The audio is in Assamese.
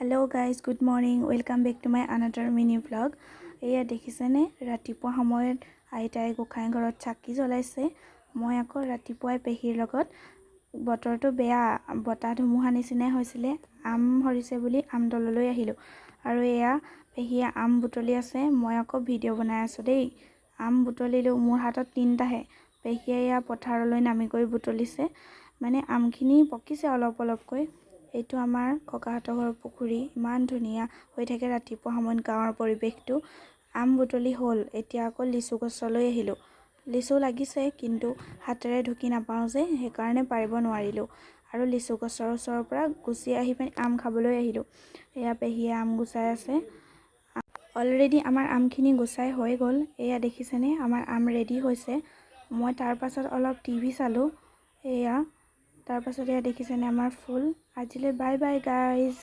Hello guys, good morning, welcome back to my another mini vlog. এয়া দেখিছেনে, ৰাতিপুৱা সময়ত আইতাই গোঁসাই ঘৰত চাকি জ্বলাইছে। মই আকৌ ৰাতিপুৱাই পেহীৰ লগত, বতৰটো বেয়া, বতাহ ধুমুহা নিচিনাই হৈছিলে, আম সৰিছে বুলি আমতললৈ আহিলোঁ। আৰু এয়া পেহীয়ে আম বুটলি আছে, মই আকৌ ভিডিঅ' বনাই আছোঁ দেই। আম বুটলিলোঁ, মোৰ হাতত তিনিটাহে। পেহীয়ে এয়া পথাৰলৈ নামি গৈ বুটলিছে। মানে আমখিনি পকিছে অলপ অলপকৈ। এইটো আমাৰ ককাহঁতৰ ঘৰৰ পুখুৰী। ইমান ধুনীয়া হৈ থাকে ৰাতিপুৱা সময়ত গাঁৱৰ পৰিৱেশটো। আম বুটলি হ'ল, এতিয়া আকৌ লিচু গছলৈ আহিলোঁ। লিচু লাগিছে, কিন্তু হাতেৰে ঢুকি নাপাওঁ যে, সেইকাৰণে পাৰিব নোৱাৰিলোঁ। আৰু লিচু গছৰ ওচৰৰ পৰা গুচি আহি পিনি আম খাবলৈ আহিলোঁ। এয়া পেহীয়ে আম গুচাই আছে। অলৰেডি আমাৰ আমখিনি গুচাই হৈ গ'ল। এয়া দেখিছেনে, আমাৰ আম ৰেডি হৈছে। মই তাৰ পাছত অলপ টিভি চালোঁ। এয়া তাৰপাছত এয়া দেখিছেনে আমাৰ ফুল। আজিলৈ বাই বাই গাইজ।